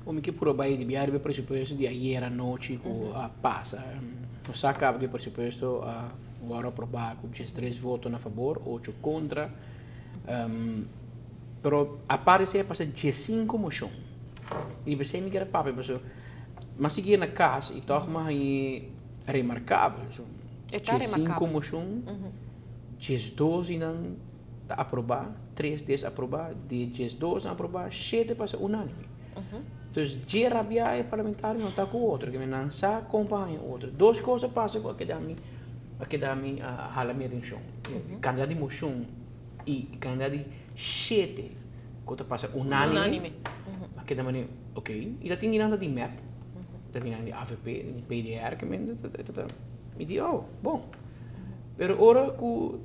O mi ke puro bai di biaha riba e presupuesto di ayer anochi ku a pasa. Nos sa kaba ku e presupuesto a wòrdu aprobá ku 13 voto na fabor, ocho kontra. Pero aparte esei a pasa 15 moshon. I di esei mi kier a papia pasobra mi a sigui na kas i tòg mi a hañ'é remarkabel. E ta remarkabel. 15 moshon, 12 di nan ta aprobá, tres desaprobá, di e 12 nan aprobá, shete pasa unánime. Dus dje rabiá e parlamentario no ta ku otro, ke nan sa kon pa haña otro. Dos kos a pasa ku a keda mi, a keda mi a hala mi atenshon. Kantidat di moshon i kantidat di shete ku ta pasa unánime, a keda manera ok. I ta tin di nan ta di mep, ta tin nan di avp, di PDR, ke men ta mi di oh, bon. Pero ora ku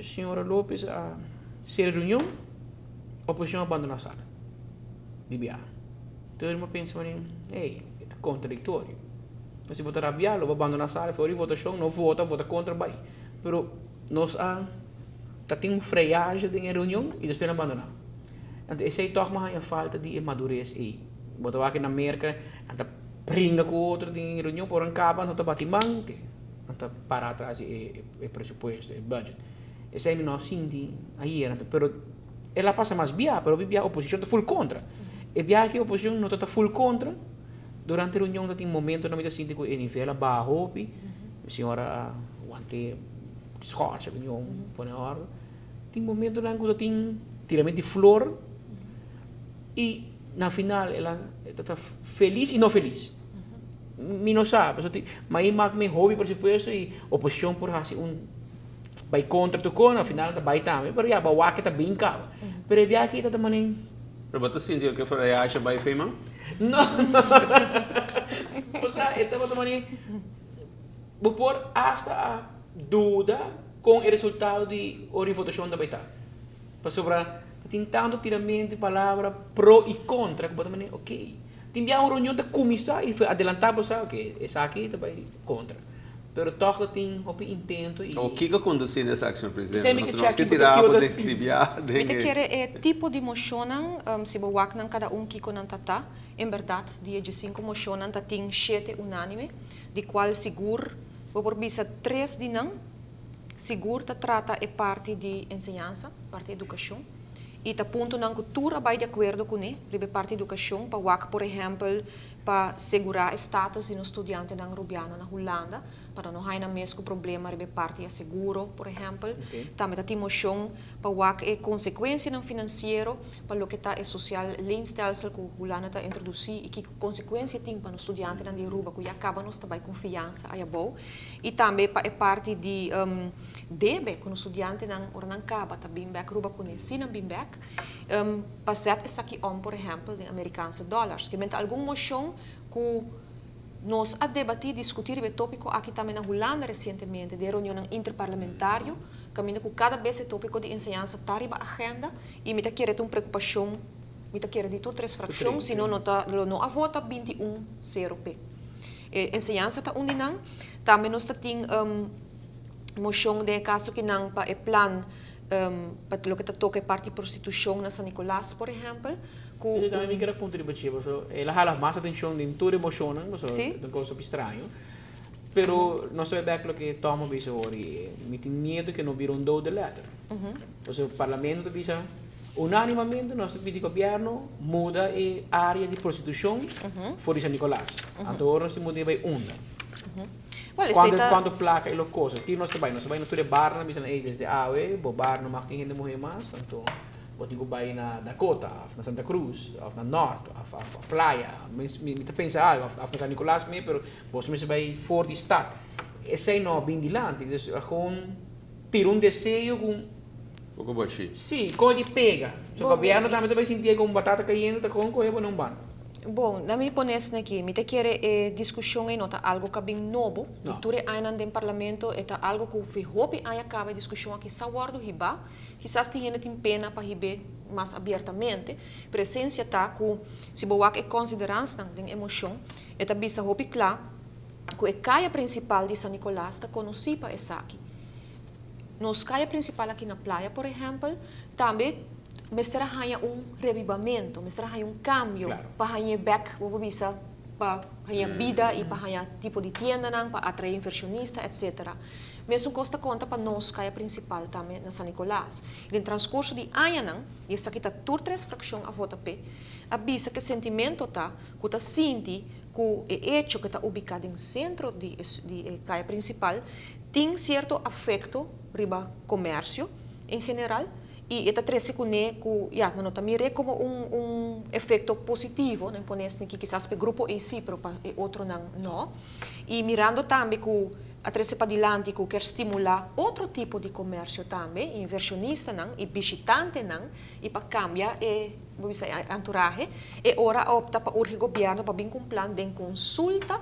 señora Lopez a sera reunion, oposishon a bandoná sala di biaha. Tur mi a pensa mane, hey, e ta kontradiktorio. Si bo ta rabiá lo bo bandoná sala, for di votashon no vota, vota kontra bai. Pero nos a ta tin un freyaje den e reunion i despues nan bandoná. Anto esei tòg mi a haña falta di e madures ei. Bo ta wak na Merka nan ta bringa ku otro den e reunion, por ora nan kaba nan ta bati man. Nan ta para atras di e presupuesto, e budget. Esei mi no a sinti ayer anto, pero el a pasa mas bia, pero hopi bia oposicion ta full contra. E bia aki oposicion no ta ta full contra, durante reunion ta tin momentonan mi ta sinti cu e nivel a baha hopi, e señora a wante schors e reunion, pone orde. Tin momentonan cu ta tin tiramento di flor y na final el a ta ta felis y no felis. Mi no sa, pasobra tin, ma e mak mi hopi presupuesto y oposicion por haci un bay contra tur con, al final ta bay tambe, pero ya bo wak ta bin caba. Pero e biaha aki ta ta mane. Pero bo ta sinti cu e freashi a bay fei man? No, no. Bo sa, e tabata mane, bo por hasta a duda con e resultado di ora di votacion ta bay ta. Pasobra ta tin tanto tiramento di palabra pro y contra cu bo ta mane, ok. Tin bia un reunion ta kuminsá i adelantá bo sa oke esaki ta bai kontra. Pero tòg ta tin hopi intento i. O kiko kondusí na esaki, señor presidente? Nos nos ke tira bo den di bia den Mi ta e. kere e tipo di moshonnan, si bo wak nan kada un kiko nan ta ta, en bèrdat di e 15 moshonnan ta tin shete unánime, di kual sigur bo por bisa tres di nan sigur ta trata e parti di enseñansa, parti edukashon. I ta puntonan ku tur a bai di akuerdo kuné riba e parti edukashon pa wak por ehèmpel pa segurá e status di nos studiantenan rubiano na Hulanda pa nan no haña nan mes ku problema riba e parti e seguro por ehèmpel. Tambe ta tin moshon pa wak e konsekuensianan finansiero pa loke ta e sosial leenstelsel ku Hulanda ta introdusí i kiko konsekuensia tin pa nos studiantenan di Aruba ku ya kaba nos ta bai ku fiansa ayabou. I tambe pa e parti di debe ku nos studiantenan ora nan kaba ta bin bek Aruba kuné si nan bin bek pa zet esaki om por ehèmpel den Amerikaanse dòlars. Ke menta algun moshon ku nos a debatí diskutí riba e tópiko aki tambe na Hulanda resientemente den reunionnan interparlamentario kaminda ku kada bes e tópiko di enseñansa ta riba agenda i mi ta kere ta un preokupashon mi ta kere di tur tres frakshon sino no ta lo no a vota 21 sero p'e. E enseñansa ta un di nan. Tambe nos ta tin moshon den e kaso ki nan pa e plan pa loke ta toka e parti prostitushon na San Nicolas por ehèmpel ku Esei tambe mi kier a puntra riba dje pasobra el a hala mas atenshon den tur e moshonnan pasobra ta un kos hopi straño. Pero nos ta bai bèk loke Tom a bisa hori, mi tin miedu ke no bira un dode letter. Pasobra parlamento ta bisa unanimamente nos ta pidi gobièrnu muda e área di prostitushon for di San Nicolas. Anto ora nos tin muda e bai unda? Kuantu kuantu plaka e lo kosta? Tin nos ta bai, nos ta bai na tur e barnan bisa nan ey desde awe bo bar no mag tin hende muhé mas anto bo tin ku bai na Dakota òf na Santa Cruz òf na Nort òf òf Playa. Mi ta pensa algu òf na San Nicolas mi pero boso mester bai for di stat. Esei no a bin dilanti dus gewoon tira un deseo ku. Poko bashí. Sí, koe di pega. So gobièrnu tambe ta bai sintié ku un batata kayente ta kon kohe bo na un banda. Bon, na mi pone esne aki. Mi ta kere e diskushon ei no ta algu ku a bin nobo. Di tur e añanan den parlamento e ta algu ku fi hopi aña kaba e diskushon aki sa wòrdu hibá. Kisas tin hende tin pena pa hib'é mas abiertamente, pero esensia ta ku si bo wak e konsideransnan den e moshon, e ta bisa hopi kla ku e kaya prinsipal di San Nicolas ta konosí pa esaki. Nos kaya prinsipal aki na Playa, por ehèmpel, tambe Mester a haña un rebibamento, mester a haña un cambio pa hañ'e bek, bo por bisa, pa haña bida y pa haña tipo di tiendanan, pa atrae inversionista, etc. Mesun cos ta conta pa nos caya principal tambe na San Nicolas. Y den transcurso di añanan, y esaki ta tur tres fraccion a vota p'e, a bisa cu e sentimento ta cu ta sinti cu e hecho cu ta ubica den centro di e caya principal tin cierto afecto riba comercio en general y e ta trece cune cu ya nan no ta mir'e como un un efecto positivo, nan pone esaki kisas pa e grupo ey si pero pa e otronan no. Y mirando tambe cu a trece padilanti cu kier stimula otro tipo di comercio tambe, inversionistanan y bishitantenan y pa cambia e bo bisa e anturahe, e ora a opta pa urgi gobierno pa bin cu un plan den consulta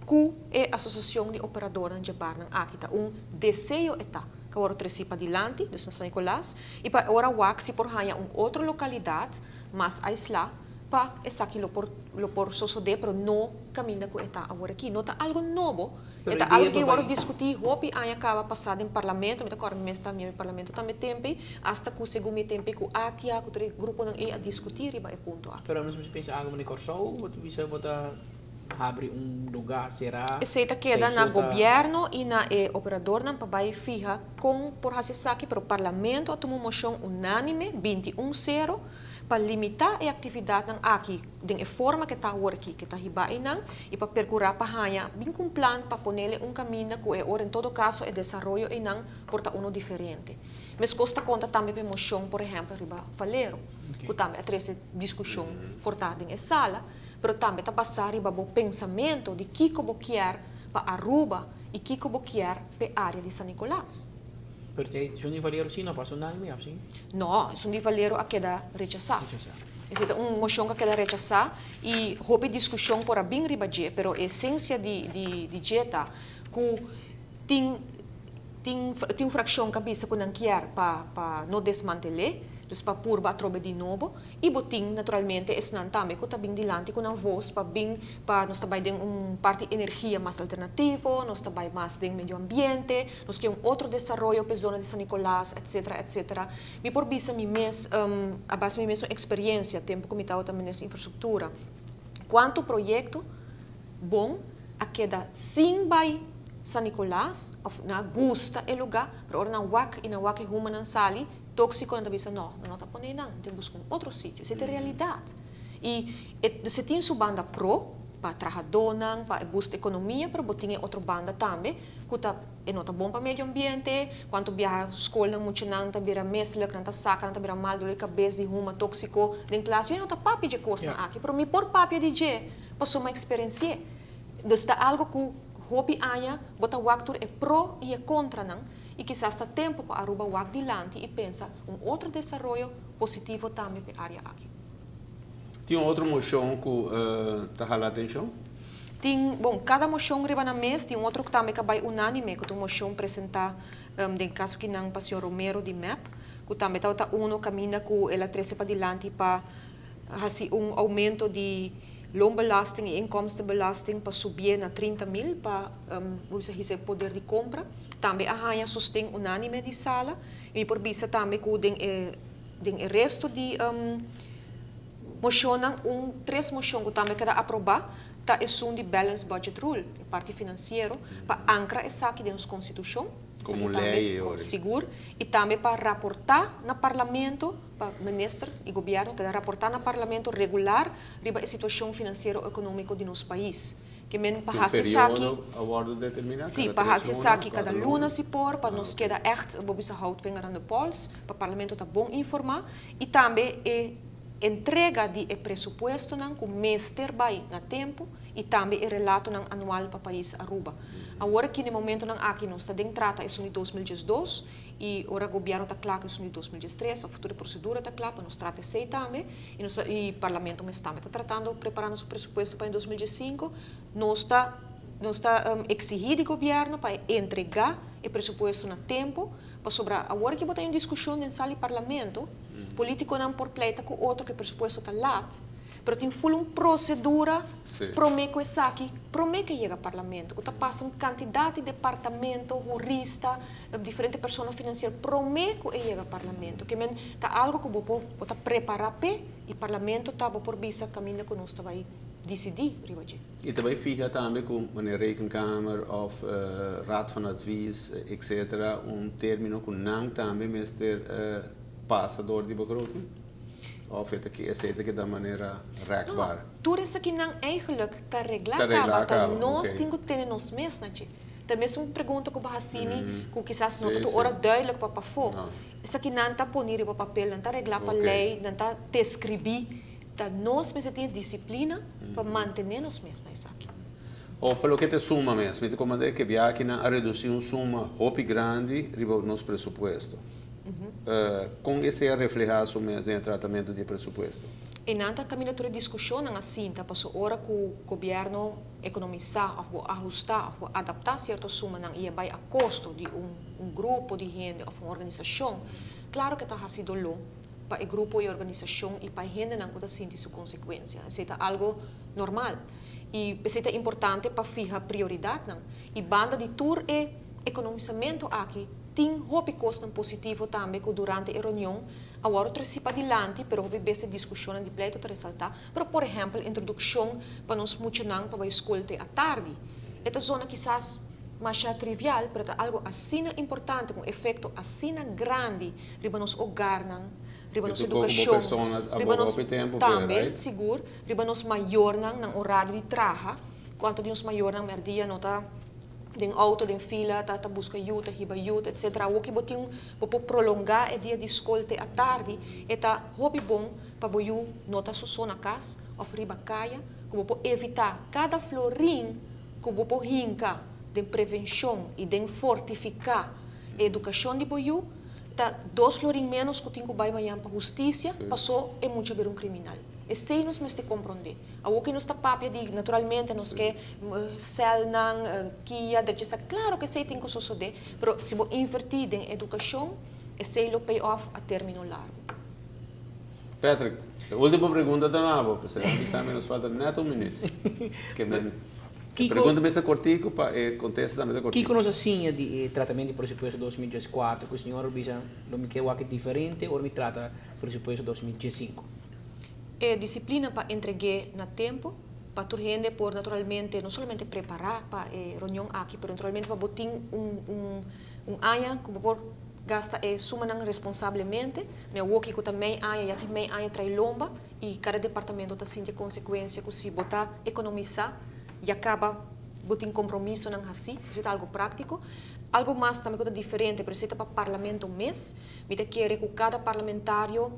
cu e asociacion di operadornan dje barnan aki. Ta un deseo e ta cu a worde treci padilanti, dus na San Nicolas, y pa e ora wak si por haya un otro localidad mas aisla pa esaki lo por lo por sosode, pero no caminda cu e ta awor aki. No ta algo nobo, e ta algo cu a worde discuti hopi aña caba pasa den Parlamento, mi ta corda mi mes ta miembro di Parlamento tambe tempe, hasta cu segun mi tempe cu ATIA, cu tur e gruponan ey a discuti riba e punto aki. Pero nos mester pensa algo manera Corsou, bo ta bisa bo ta habri un lugar cera. Esey ta keda na gobierno y na e operadornan pa bay fiha con por haci esaki, pero Parlamento a tuma un mocion unanime, 21 cero, pa limitá e aktividatnan aki den e forma ke ta awor aki, ke ta hibá einan, i pa perkurá pa haña bin ku un plan pa ponele un kaminda ku e ora en todo kaso e desaroyo einan por ta uno diferente. Meskos ta konta tambe pa e moshon, por ehèmpel, riba Valero, ku tambe a trese diskushon por ta den e sala, pero tambe ta basá riba bo pensamentu di kiko bo kier pa Aruba i kiko bo kier p'e área di San Nicolas. Pero te esun di Valero si no pasa unánime of si? No, esun di Valero a keda rechasá. Rechasá. Esei ta un moshon ku a keda rechasá i hopi diskushon por a bin riba dje, pero e esensia di di di dje ta ku tin tin tin un frakshon ku a bisa ku nan kier pa pa no desmantel'é, dus pa purba atrobe di nobo. I bo tin naturalmente esnan tambe ku ta bin dilanti ku nan vos pa bin pa nos ta bai den un parti energia mas alternativo, nos ta bai mas den medio ambiente, nos ke un otro desaroyo pa e zona di San Nicolas, etcetera, etcetera. Mi por bisa mi mes, a base mi mesun experiencia tempu ku mi tabata minister infrastruktura, kuantu proyekto bon a keda sin bai San Nicolas of nan a gusta e luga, pero ora nan wak i nan wak e humanan sali, Tóxico nan ta bisa no, nan no ta pone nan, nan tin busca un otro sitio. Esei ta e realidad. Y e dus e tin su banda pro pa trahadónan, pa e boost economia, pero bo tin e otro banda tambe cu ta e no ta bon pa medio ambiente, cuanto biaha scolnan muchanan ta bira misselijk, nan ta saca, nan ta bira mal, dolor di cabes di huma tóxico den klas. Yo no ta papia dje cosnan aki, pero mi por papia di dje pasobra mi a experienci'é. Dus ta algo cu hopi aña bo ta wak tur e pro y e contranan. I kisas ta tempu pa Aruba wak dilanti i pensa un otro desaroyo positivo tambe p'e área aki. Tin un otro moshon ku ta hala atenshon? Tin, bon, kada moshon riba nan mes, tin un otro tambe ku a bai unánime, ku ta un moshon presentá den kaso kinan pa señor Romero di mep, ku tambe tabata uno kaminda ku el a trese padilanti pa hasi un oumento di loonbelasting i inkomstenbelasting pa subié na 30 mil pa bo bisa hisa e poder di kompra. Tambe a haña sosten unánime di sala i mi por bisa tambe ku den e den e resto di moshonnan un tres moshon ku tambe keda aprobá ta esun di Balanced Budget Rule, e parti finansiero, pa ankra esaki den nos konstitushon, Komo esaki tambe lei e ora. Sigur, i tambe pa raportá na parlamento, pa minister i gobièrnu keda raportá na parlamento regular riba e situashon finansiero ekonómiko di nos pais. Ke men pa Tin hasi esaki. periodo a wòrdu determiná? Sí, Kada pa tres hasi luna, esaki kada kuater luna luna? si por, pa Ah, nos ok. keda ègt, bo bisa hout vinger aan de pols, pa parlamento ta bon informá i tambe e entrega di e presupuestonan ku mester bai na tempu i tambe e relatonan anual pa pais Aruba. Awor aki na e momentonan aki nos ta den trata esun di 2012 i ora gobièrnu ta kla ku esun di 2013 òf tur e prosedura ta kla pa nos trata esei tambe. I nos ta, i Parlamento mes tambe ta tratando, preparando su presupuesto pa e 2015. Nos ta, nos ta exigí di gobierno pa e entregá e presupuesto na tempo, pasobra awor ki bo ta den un diskushon den sal di Parlamento, politikonan por pleita ku otro ku e presupuesto ta lat, Pero tin full un procedura prome cu esaki, prome cu e yega Parlamento, cu ta pasa un cantidad di departamento, hurista, diferente persona financiero prome cu e yega Parlamento. Ke men ta algo cu bo por, bo ta prepara p'e y Parlamento ta bo por bisa caminda cu nos ta bay dicidi riba dje. Y ta bay fiha tambe cu manera Rekenkamer of Raad van Advies etc. Un termino cu nan tambe mester pasa door di begroting? Of e ta ki esey ta keda manera rekbaar? No, tur esakinan eigenlijk ta regla caba, ta nos tin cu tene nos mes na dje. Ta mesun pregunta cu bo haci mi cu kisas no ta tur ora duidelijk pa pafó. Esakinan ta poni riba papel, nan ta regla pa ley, nan ta describi. Ta nos mester tin e disciplina pa mantene nos mes na esaki. O pa loke ta e suma mes, mi ta komand'é ke biakinan a redusi un suma hopi grandi riba nos presupuesto. Kon esei a reflehá su mes den e tratamentu di e presupuesto? E nan ta kaminda tur e diskushonnan a sinta paso ora ku gobièrnu ekonomisá òf bo ahustá òf bo adaptá sierto sumanan i e bai a kosto di un un grupo di hende òf un organisashon, klaro ke ta hasi doló pa e grupo i organisashon i pa e hendenan ku ta sinti su konsekuensia. Esei ta algu normal i p'esei ta importante pa fiha prioridatnan i banda di tur e ekonomisamentu aki tin hopi kosnan positivo tambe ku durante e reunion a wòrdu tresi padilanti pero hopi bes e diskushonnan di pleito ta resaltá. Pero por ehèmpel introdukshon pa nos muchanan pa bai skol te atardi. E ta zona kisas masha trivial pero ta algu asina importante ku un efekto asina grandi riba nos hogarnan, riba nos edukashon, riba nos tambe sigur, riba nos mayornan, nan orario di traha. Kuantu di nos mayornan mèrdia no ta den outo, den fila, ta ta buska yu, ta hiba yu, etcetera. Awor ki bo tin, bo por prolongá e dia di skol te atardi, e ta hopi bon pa bo yu no ta soso na kas òf riba kaya, ku bo por evitá kada florin ku bo por hinka den prevenshon i den fortifiká e edukashon di bo yu, ta dos florin ménos ku tin ku bai mañan pa hustisia pasó e mucha bira un kriminal. Esei nos mester komprondé. Awor ke nos ta papia di naturalmente nos ke sèlnan, kia, drecha esaki, klaro ku esei tin ku sosodé, pero si bo invertí den edukashon, esei lo pay off a término largu. Patrick, e ultimo pregunta ta na bo, pasobra nan bisa mi nos falta net un minuut. Ke men e pregunta mester kortiku pa e kontesta tambe ta kortiku. Kiko nos a siña di e tratamentu di presupuesto 2014 ku señor a bisa lo mi ke wak diferente ora mi trata presupuesto 2015? E disiplina pa entreg'é na tempu, pa tur hende por naturalmente no solamente prepará pa e reunion aki, pero naturalmente pa bo tin un un un aña ku bo por Gasta e sumanan responsablemente. Mi a woki ku ta mei aña, ya tin mei aña trae lomba i kada departamento ta sinti e konsekuensia ku si bo ta ekonomisá ya kaba bo tin kompromisonan hasí. Esei ta algu práktiko. Algu mas tambe ku ta diferente, pero esei ta pa parlamento mes. Mi ta kere ku kada parlamentario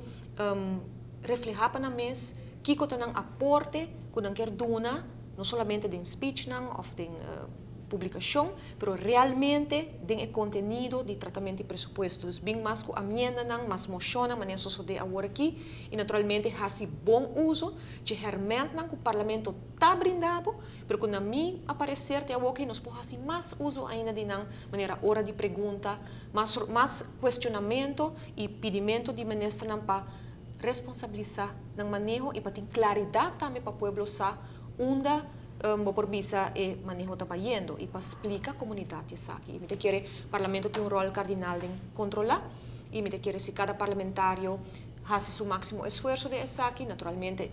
reflehá pa nan mes kiko ta nan aporte ku nan kier duna, no solamente den speechnan òf den publikashon, pero realmente den e kontenido di tratamentu di presupuesto. Dus bin mas ku amiendanan, mas moshonnan, manera sosodé awor aki, i naturalmente hasi bon uso dje hèrmèntnan ku Parlamento ta brinda bo, pero ku na mi a pareser te awoki nos por hasi mas uso ainda di nan, manera ora di pregunta, mas mas kuestionamentu i pidimentu di ministernan pa responsabilisá nan maneho i pa tin klaridat tambe pa pueblo sa unda Bo por bisa e maneho ta bayendo i pa splika komunidat di esaki. I mi ta kere parlamento tin un ròl kardinal den kontrolá i mi ta kere si kada parlamentario hasi su máksimo esfuerso den esaki, naturalmente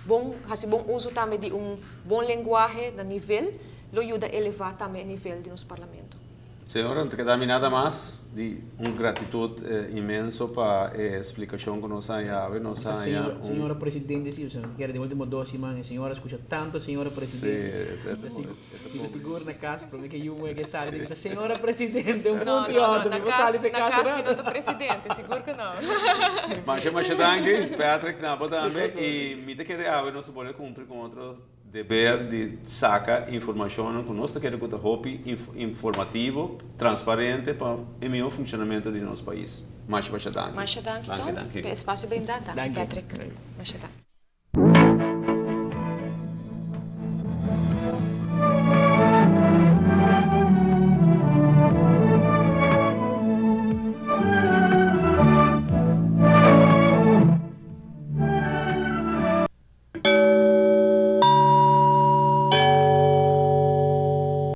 bon hasi bon uso tambe di un bon lenguahe na nivel lo yuda elevá tambe e nivel di nos parlamento. Señora, no ta keda mi nada mas di un gratitud inmenso pa e splicacion cu nos a haña awe. Nos a haña un. Señora Presidente, si, mi kere den ultimo dos siman e señora scucha tanto Señora Presidente. Si, e ta Mi ta sigur na cas prome ke yu muhe ke sali ta bisa Señora Presidente un punto y otro mi por sali pa e cas. Na cas mi no ta presidente, sigur cu no. Masha masha danki Patrick na bo tambe y mi ta kere awe nos ta bolbe cumpli cu otro. Deber di saka informashonnan ku nos ta kere ku ta hopi informativo, transparente pa e mihó funshonamentu di nos pais. Masha masha danki. Masha danki Tom pa e espasio brindá. Danki Patrick. Masha danki.